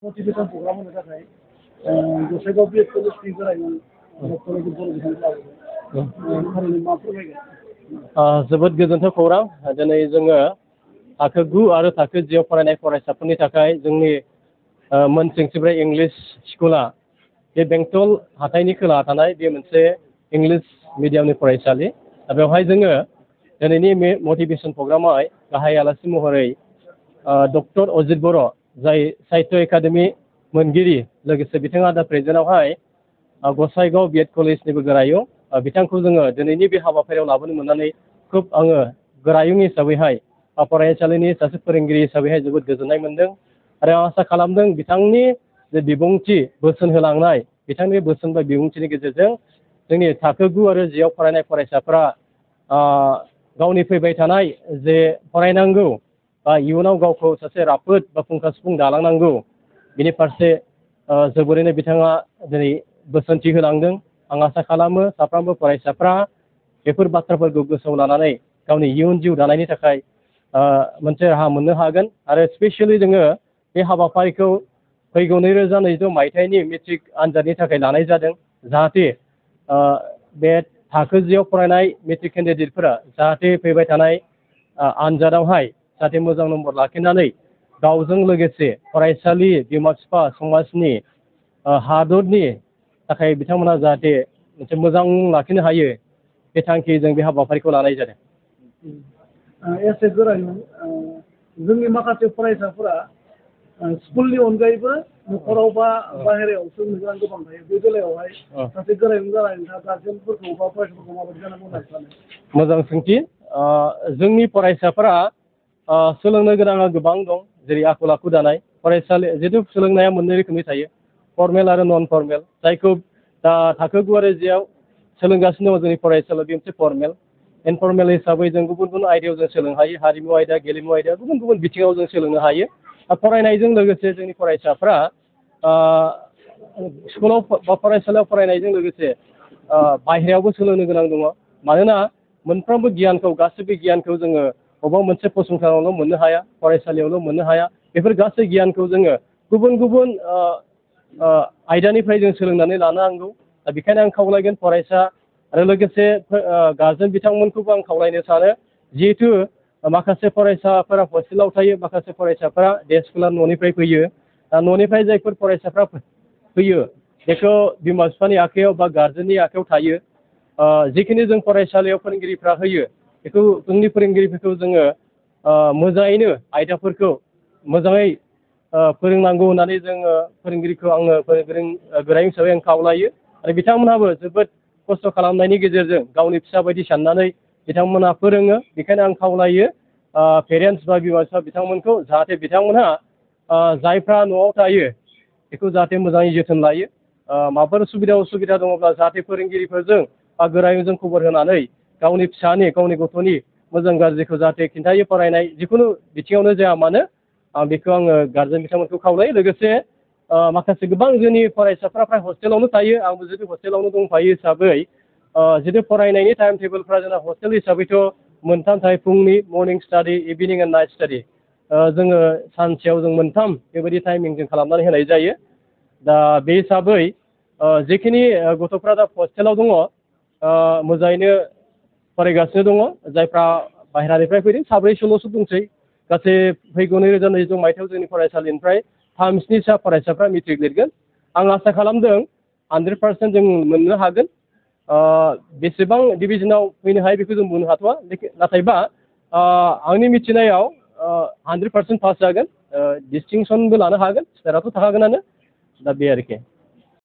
Motivation programme होनो थाखाय Gossaigaon B Ed कलेजनि गोरायुं डक्टर अजित बर' बिथांखौ लाबोदों। थारैनो मा फोरमायगोन? जोबोद गोजोनथाव खौरां। दिनै जोङो थाखो 9 आरो थाखो 10 आव फरायनाय फरायसाफोरनि थाखाय जोंनि मोनसिंसिब्राय इंलिश स्कुला बे बेंटल हाथाइनि खोलाहा थानाय बे मोनसे इंलिश मिडियामनि फरायसालि। बेवहाय जोङो दिनैनि बे मटिभेसन प्रग्रामाव गाहाय आलासि महरै डक्टर अजित बर' जाय साहित्य एकाडेमि मोनगिरि, लोगोसे बिथाङा दा प्रेजेन्टआवहाय गसाइगाव बि एड कलेजनिबो गोरायुं, बिथांखौ जोङो दिनैनि बे हाबाफारियाव लाबोनो मोननानै खोब आङो गोरायुं हिसाबैहाय फरायसालिनि सासे फोरोंगिरि हिसाबैहाय जोबोद गोजोननाय मोनदों। आरो आं आसा खालामदों बिथांनि जे बिबुंथि, बोसोन होलांनाय, बिथांनि बोसोन बा बिबुंथिनि गेजेरजों जोंनि थाखो 9 आरो 10 आव फरायनाय फरायसाफोरा गावनि फैबाय थानाय जे फरायनांगौ बा इयुनाव गावखौ सासे राफोद बा फुंखा सिफुं दालांनांगौ, बिनि फारसे जोबोरैनो बिथाङा दिनै बोसोनथि होलांदों। आं आसा खालामो साफ्रोमबो फरायसाफ्रा बेफोर बाथ्राफोरखौ गोसोआव लानानै गावनि इयुन जिउ दानायनि थाखाय मोनसे राहा मोननो हागोन। आरो स्पेसियेलि जोङो बे हाबाफारिखौ फैगौ 2022 मायथाइनि मेट्रिक आनजादनि थाखाय लानाय जादों, जाहाथे बे थाखो 10 आव फरायनाय मेट्रिक केन्डिडेटफोरा जाहाथे फैबाय थानाय आनजादावहाय जाहाथे मोजां नम्बर लाखिनानै गावजों लोगोसे फरायसालि, बिमा बिफा, समाजनि, हादरनि थाखाय बिथांमोना जाहाथे मोनसे मोजां लाखिनो हायो, बे थांखिजों बे हाबाफारिखौ लानाय जादों। एसे गोरायुं, जोंनि माखासे फरायसाफोरा स्कुलनि अनगायैबो न'खराव बा बाहेरायावसो गोबां थायो। बे बेलायावहाय सासे गोरायुं जानाय नोंथाङा गार्जेनफोरखौ बा फरायसाफोरखौ माबायदि जानांगौ होननानै सानो? मोजां सोंथि। जोंनि फरायसाफोरा सोलोंनो गोनाङा गोबां दं, जेरै आखल आखु दानाय। फरायसालि जिहेतु सोलोंनाया मोननै रोखोमनि थायो, फर्मेल आरो नन फर्मेल। जायखौ दा थाखो 9 आरो 10 आव सोलोंगासिनो दङ जोंनि फरायसालियाव, बे मोनसे फर्मेल। इनफर्मेल हिसाबै जों गुबुन गुबुन आयदायाव जों सोलोंनो हायो, हारिमु आयदा, गेलेमु आयदा, गुबुन गुबुन बिथिङाव जों सोलोंनो हायो। फरायनायजों लोगोसे जोंनि फरायसाफ्रा स्कुलाव बा फरायसालियाव फरायनायजों लोगोसे बाहेरायावबो सोलोंनो गोनां दङ। मानोना मोनफ्रोमबो गियानखौ, गासैबो गियानखौ जोङो बबेबा मोनसे फसंथानावल' मोननो हाया, फरायसालियावल' मोननो हाया। बेफोर गासै गियानखौ जोङो गुबुन गुबुन आयदानिफ्राय जों सोलोंनानै लानो नांगौ। दा बेखायनो आं खावलायगोन फरायसा आरो लोगोसे गार्जेन बिथांमोनखौबो आं खावलायनो सानो, जिहेथु माखासे फरायसाफोरा हस्टेलाव थायो, माखासे फरायसाफोरा डे स्कलार न'निफ्राय फैयो। दा न'निफ्राय जायफोर फरायसाफ्रा फैयो बेखौ बिमा बिफानि आखायाव बा गार्जेननि आखायाव थायो। जिखिनि जों फरायसालियाव फोरोंगिरिफ्रा होयो, बेखौ जोंनि फोरोंगिरिफोरखौ जोङो मोजाङैनो आयदाफोरखौ मोजाङै फोरोंनांगौ होननानै जोङो फोरोंगिरिखौ आङो गोरायुं हिसाबै आं खावलायो। आरो बिथांमोनहाबो जोबोद खस्थ' खालामनायनि गेजेरजों गावनि फिसा बायदि साननानै बिथांमोनहा फोरोङो। बेखायनो आं खावलायो पेरेन्टस बा बिमा बिफा बिथांमोनखौ, जाहाथे बिथांमोनहा जायफ्रा न'आव थायो बेखौ जाहाथे मोजाङै जोथोन लायो। माबाफोर उसुबिदा दङब्ला जाहाथे फोरोंगिरिफोरजों बा गोरायुंजों खबर होनानै गावनि फिसानि, गावनि गथ'नि मोजां गाज्रिखौ जाहाथे खिन्थायो। फरायनाय जिखुनु बिथिङावनो जाया मानो, बेखौ आङो गार्जेन बिथांमोनखौ खावलायो। लोगोसे माखासे गोबां जोंनि फरायसाफ्रा फ्राय हस्टेलावनो थायो, आंबो जुदि हस्टेलावनो दंफायो हिसाबै जुदि फरायनायनि टाइम टेबोलफ्रा जोंना हस्टेल हिसाबैथ' मोनथाम थायो, फुंनि morning study, evening and night study. जोङो सानसेयाव जों मोनथाम बेबायदि टाइमिं जों खालामनानै होनाय जायो। दा बे हिसाबै जेखिनि गथ'फ्रा दा हस्टेलाव दङ मोजाङैनो फरायगासिनो दङ। जायफ्रा बाहेरानिफ्राय फैदों 7-8ल'सो दंसै। गासै फैगौ 2022 मायथाइयाव जोंनि फरायसालिनिफ्राय 3-7 फरायसाफ्रा मेट्रिक लिरगोन। आं आसा खालामदों 100% जों मोननो हागोन। बेसेबां डिभिजनाव फैनो हायो बेखौ जों बुंनो हाथ'वा, नाथायबा आंनि मिथिनायाव 100% पास जागोन, डिस्टिंसनबो लानो हागोन, स्टाराथ' थाखागोनानो। दा बे आरोखि।